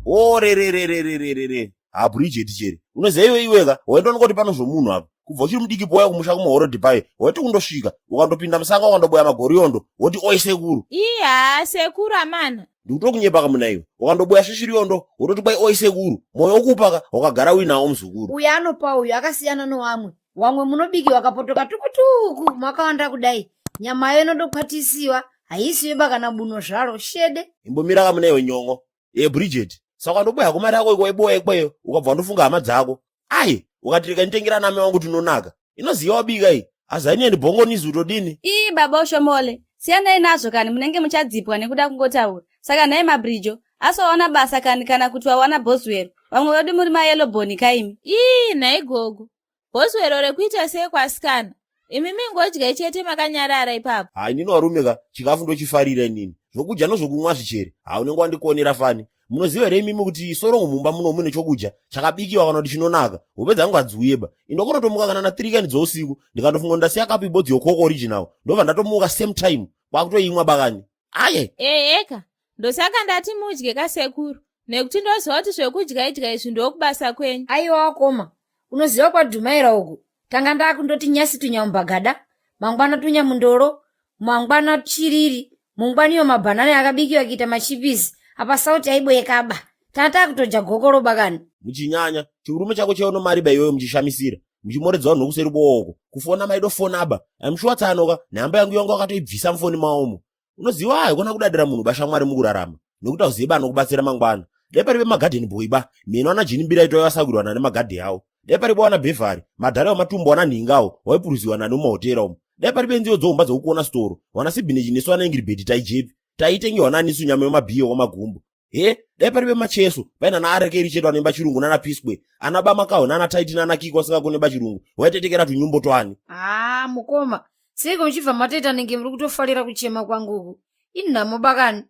Orerererererere. Ha Bridget chere. Unoziva iwe iweka, waitoona kuti pano zvomunhu apa. Kubva uchiri mudiki pouya kumusha kumahorodhi paye, waiti kundosvika, ukandopinda musango ukandoboya magoriondo, woti oi sekuru. Ii haa sekuru amana. Ndikutokunyepa kamuna iwe. Ukandoboya svisviriondo, wototi kwai oi sekuru. Moyo wokupa ka, wakagara uinawo muzukuru. Uyu anopa uyu akasiyana nowamwe. Wamwe munobikiwa kapoto katukutuku makawanda kudai. Nyamayo inodokwatisiwa, haisiyo kana buno zvaro. Shede. Imbomira kamuna iwe nyon'o. Ye Bridget, saka ukandoboya hako mari yako iko waiboya ikweyo, ukabva wandofunga hama dzako. Ai, ukati rega nditengera ana amai vangu tunonaka. Inoziva wabika iyi. Azania ndi bhongonizi utodini? Ii baba Oshomole, siyanai nazvo kani munenge muchadzipwa nekuda kungotaura. Saka nhai Mabrijo, asi wawana basa kani kana kuti wawana bhozwero? Vamwe vedu muri mayellow bone kaimi. Ii nhai gogo, bhozwero rekuita sei kwasikana? Imi mingodyai chete makanyarara ipapo. Ha inini warume ka chikafu ndochifarira inini. Zvokudya nozvokumwa zvichere. Ha unenge wandikonera fani. Munoziva here imimi kuti sorongo mumba muno mune chokudya chakabikiwa kana kuti chinonaka. Hope dzangu hadziuye ba. Indokonotomuka kana na 3 kani dzousiku ndikandofunga kuti ndasiya kapu ibodzi yokoko original. Ndobva ndatomuka same time kwakutoimwa bakani. Aye. Eheka, ndosaka ndati mudye kasekuru nekuti ndoziva kuti zvekudya idya izvi ndokubasa kwenyu. Aiwa wakoma, unoziva kwadhumaira uku tanga ndakundoti nyasi tunyamubhagada mangwana tunyamundoro mangwana chiriri mungwaniyo mabhanana akabikiwa kuita machipisi apa sauti aiboyekaba tanga takutoja gokoroba kani. Muchinyanya chiurume chako chaiona mari ba iyoyo muchishamisira muchimoredza vanhu vokuseri kwooko kufona maidofona ba I'm sure tsanoka nhamba yangu yanga wakatoibvisa mufoni maomo unoziva haikona kudadira munhu bashamwari mukurarama nekuti hauzive ba anokubatsira mangwana dai pari vemagadheni boy ba mheno ana jini mbira ito yavasagwirwa nani magadhi awo dai pari bowana bhevhari madhara wamatumbu wana nhingawo waipuruziwa nani mumahotera umu dai pari benziyo dzoumba dzekukuona sitoro wana sibhinechi nesu ana ingiribhedi taijepi taitengewa nani isu nyama yemabhiyo wamagumbo he dai pari vemacheso paina ana arekeri chete vanoimba chirungu nana pisque ana bamakaho nana taiti nana kiko asingakone bachirungu waitetekera tunyumbo twani haa mukoma seiko muchibva matoita nenge muri kutofarira kuchema kwangu uku inhamo bakani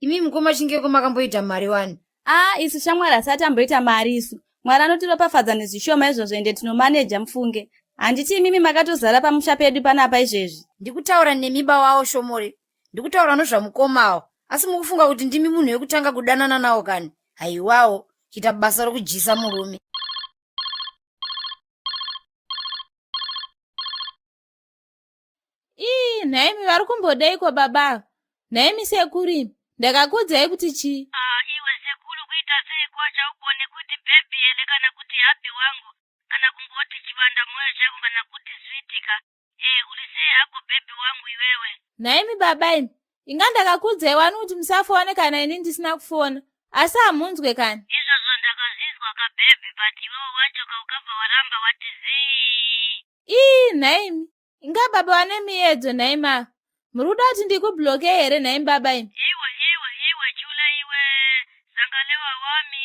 imi mukoma chingeko makamboita mari wani aa isu shamwari asati amboita mari isu mwari anotiropafadza nezvishoma izvozvo ende tinomaneja mufunge handiti imimi makatozara pamusha pedu panapa izvezvi ndikutaura nemi bawawo shomore ndikutaura nozvamukomawo asi mukufunga kuti ndimi munhu wekutanga kudanana nawo kani haiwawo kuita basa rokudyisa murume Ii nhaimi vari kumbodeiko baba ava? Nhaimi sekuru imi ndakakuudzai kuti chii? Ah, iwe sekuru kuita sei kwacho haugone kuti baby here kana kuti hubby wangu kana kungoti chivanda moyo chako kana kuti sweet ka Eh, uri sei hako baby wangu iwewe? Nhaimi baba imi, inga ndakakuudzai wani kuti musafone kana ini ndisina kufona. Asi hamunzwe kani? Izvozvo ndakazvizwa ka baby but iwewe wacho ka ukabva waramba wati zii. Ii nhaimi, inga baba vane miyedzo nhaimi ava. Muri kuda kuti ndikubloke here nhaimi baba imi? Iwe iwe iwe chule iwe sangalewa wami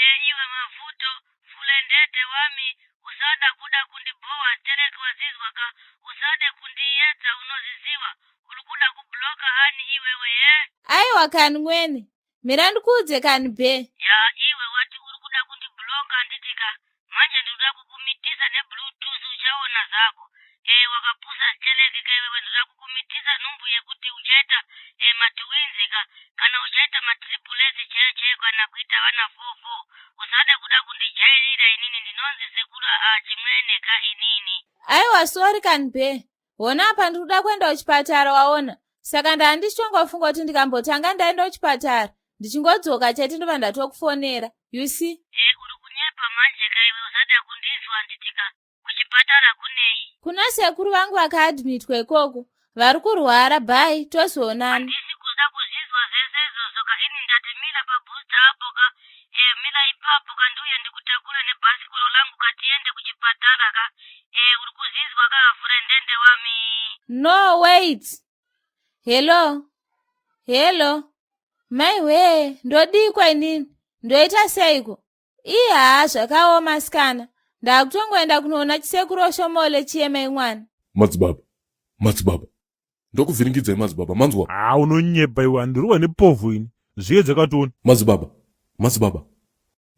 e iwe mavuto Fulendete wami usada kuda kundibhowa stereki wazizwa ka usade kundiyedza unoziziwa urikuda kubloka ani iwewe ye. Aiwa kani mwene mira ndikuudze kani bee. Yaa iwe wati urikuda kundibloka handiti ka manje ndikuda kukumitisa nebluetooth uchaona zako ee wakapusa stereki ka iwewe ndoda kukumitisa nhumbu yekuti uchaita ee matwins ka kana uchaita matriplets chaiyo chaiyo kana kuita vana 44 usade kuda kundijairira inini ndinonzi sekuru aa chimwene ka inini. Aiwa sorry kani bee hona apa ndikuda kuenda kuchipatara waona saka ndandichitongofunga kuti ndikambotanga ndaenda kuchipatara ndichingodzoka chete ndobva ndatokufonera you see. Ee uri kunyepa manje ka iwe usada kundinzwa handiti ka Kuchipatara kunei? Kuna sekuru vangu vakaadmitwa ikoko vari kurwara bye tozoonana. Handisi kuda kuzvizwa zvese izvozvo ka ini ndati mira pabooster apo ka eh mira ipapo ka ndiuye ndikutakure nebhasikoro langu ka tiende kuchipatara ka eh uri kuzvizwa ka furendende wami. No wait. Hello. Hello. Mai wee ndodikwa inini ndoita seiko? Ii haa zvakaoma asikana ndakutongoenda kunoona chisekuru oshomole chiye mai mwana. Madzibaba madzibaba ndokuvhiringidzai madzibaba manzwa. Haa unonyepa iwe handirohwe nepovhu ini zviye dzakatoni. Madzibaba madzibaba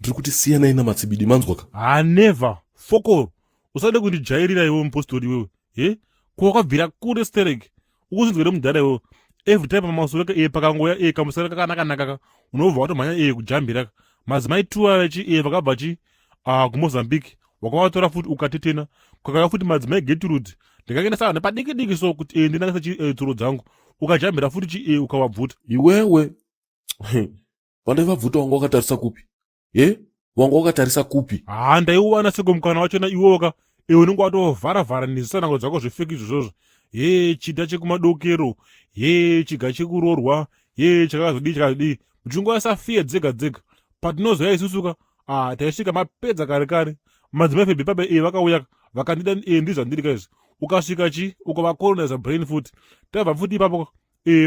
ndiri kuti siyanai namatsibidi manzwa ka. Haa never fokoro usade kundijairira iwe mupostori iwewe he ko wakabvira kure sterek ukuzvinzwa here mudhara iwewe every time pamasure e pakangoya e kamusere kakanakanaka ka unobva watomhanya e kujambira ka Madzimai tuwa vechi e vakabva chi kuMozambique wakavatora futi ukatetena. Kwakauya futi madzimai Gertrude ndakaenda saka nepadiki diki so kuti ndinangise chi tsuro dzangu ukajambira futi chi ukavabvuta. Iwewe pandaivabvuta wanga wakatarisa kupi? Ye wanga wakatarisa kupi? Haa, ndaiwana seko mukana wachona iwoka iwe unenge watovharavhara nezvisanango zvako zvefeki izvozvozvo. Ye chida chekumadokero, ye chiga chekurorwa, ye chakazodii chakazodii, muchingoisa fiye dzega dzega. Patinozoya isusuka taisvika mapedza kare kare. Madzimai Febhi pape vakauya vakandida ndizvandiri izvi. Ukasvika chi ukavacoloniza brain futi, tabva futi ipapo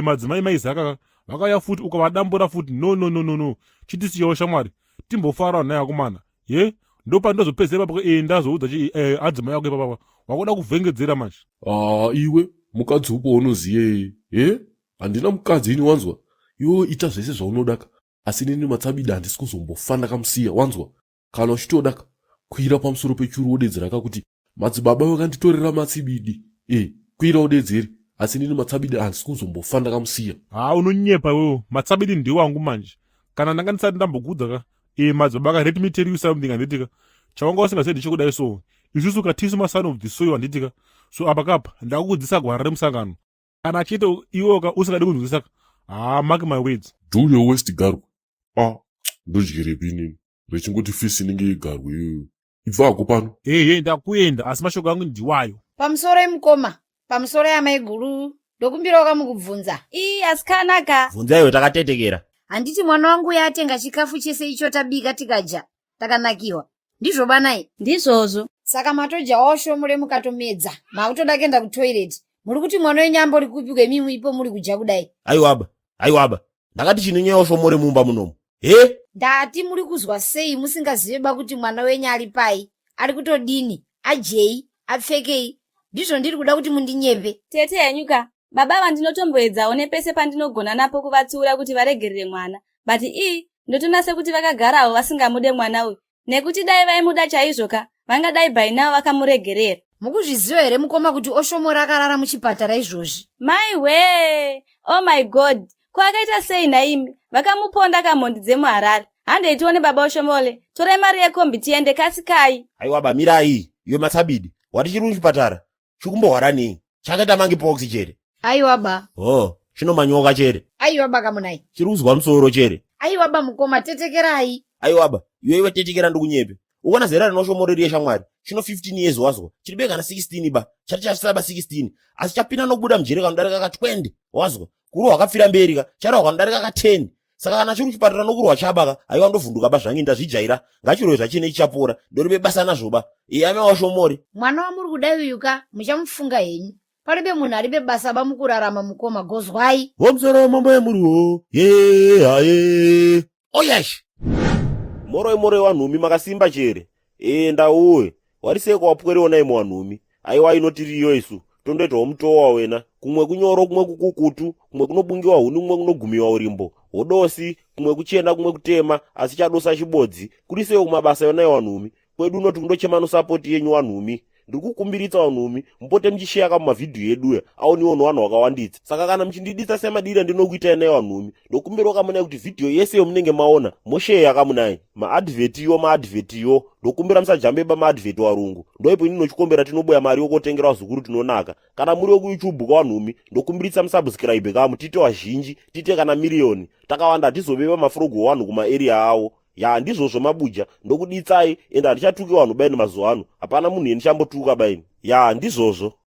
madzimai maizaka vakauya futi ukavadambura futi. No, no, no, no, no, chitisiyawo shamwari, timbofarawo naye akomana. Ye ndopandozopedza ipapo ndazoudza chi adzimai ako ipapapa wakuda kuvhengedzera manje. Ah, iwe mukadzi upo unoziyei? Ye handina mukadzi ini, wanzwa? Iwewe ita zvese zvaunodaka, asi nini Matsabida handisi kuzombofa ndakamusiya, wanzwa? Kana uchitodaka, kwira pamusoro pechuru wodedzera kakuti madzibaba vakanditorera Matsibidi. Kwira udedzere, asi nini Matsabidi handisi kuzombofa ndakamusiya. Haa, unonyepa iwewe. Matsabidi ndiwangu manje. Kana ndanga ndisati ndambokudza ka madzibaba ka, let me tell you something, handitika? Chawanga usingazivi ndechekudai so, isusu katisu mason of the soil, handitika? So apa kapa ndakukudzisa gwara remusangano. Kana chete iwoka usingadi kunzwisisa, haa, mark my words. Do your worst, garwe. Ah, ndodyirepi inini rechingoti fisi inenge yegarwe iyoyo? Ibva hako pano. Ehe, ndakuenda, asi mashoko angu ndiwayo. Pamusoro emukoma, pamusoro yamaiguru, ndokumbirawo kamukubvunza. Ii, asikana ka. Bvunza iwe, takatetekera. Handiti mwana wangu yatenga chikafu chese icho tabika tikadya takanakiwa, ndizvo banai? Ndizvozvo. Saka matodyawo shomure mukatomedza, makutoda kuenda kutoilet. Muri kuti mwana wenyu ambori kupi kwemimwe ipo muri kudya kudai? Aiwaba, aiwaba, ndakati chinonyawo shomore mumba munomu he. Ndati muri kuzwa sei musingazive ba kuti mwana wenyu ari pai, ari kutodini, ajei, apfekei? Ndizvo ndiri kuda kuti mundinyepe. Tete henyu ka, baba vandinotomboedzawo nepese pandinogona napo kuvatsiura kuti varegerere mwana, but ii ndotona sekuti vakagarawo vasingamude mwana uyu, nekuti dai vaimuda chaizvo ka, vangadai by now vakamuregerera. Mukuzviziva here mukoma kuti Oshomora akarara muchipatara izvozvi? Mai wee, oh my God, ko akaita sei naimi? Vakamuponda kamhondi dzemuHarare. Handei tione baba Oshomole, torai mari yekombi tiende, kasikai. Aiwaba, mirai iwe Matsabidi. Wati chiri muchipatara chikumbohwara nei? Chakaita monkeypox chere? Aiwa ba. Oh, chinomanyoka chere? Aiwa ba, kamunai. Chiri kuzwa musoro chere? Aiwa ba mukoma, tetekerai. Aiwaba, iwe iwe, tetekera ndikunyepe. Ukona zera rinoshomoreriye shamwari, chino 15 years, wazwa? Chiri be kana 16 ba, chati chasaba 16, asi chapinda nokubuda mujere kanodarika ka 20, wazwa? Kurohwa kapfira mberi ka, charohwa kanodarika ka 10. Saka kana chiri kuchipatara nokurwa chaba ka, aiwa, ndovhunduka ba, zvangi ndazvijaira. Ngachirohwe zvachine chichapora, ndoribe basa nazvo ba. Iye ame washomori. Mwana wamuri kudai uyu ka, muchamufunga henyu. Paribe munhu aribe basa ba mukurarama mukoma, gozwai. Womusoro mambo yemuriwo ye haye oyash. Moroi moroi wanhumi, makasimba chere? Ndauwe wariseko wapwerewo naimo wanhumi. Aiwa, inotiriyo isu tondoitawo mutowa wena, kumwe kunyoro, kumwe kukukutu, kumwe kunobungiwa huni, kumwe kunogumiwa urimbo hodosi, kumwe kuchena, kumwe kutema, asi chadosa chibodzi. Kurisewo kumabasa yonai wanhumi? Kwedu unoti kundochema nosapoti yenyu wanhumi. Ndiri kukumbiritsa vanhumi, mupote muchisheya kamumavhidhiyo eduya, aoniwo nevanhu vakawanditsa. Saka kana muchindiditsa semadiri andinokuitai naye vanhumi, ndokumbirawo kamunai kuti vhidhiyo yese yomunenge maona mosheya kamunai. Maadvhetiyo, maadvhetiyo, ndokumbira musajambe bamaadvheti warungu. Ndoipo ini nochikombera tinoboya mari yokotengera vazukuru tinonaka. Kana muri wekuYouTube kawanhumi, ndokumbiritsa musubscribe kamu, tiite wazhinji, tiite kana miriyoni. Takawanda hatizoveva mafrogo wanhu kumaarea avo. Ya, ndizvozvo mabuja, ndokuditsai, ende handichatuki vanhu baini. Mazuva ano hapana munhu yendichambotuka baini. Ya, ndizvozvo.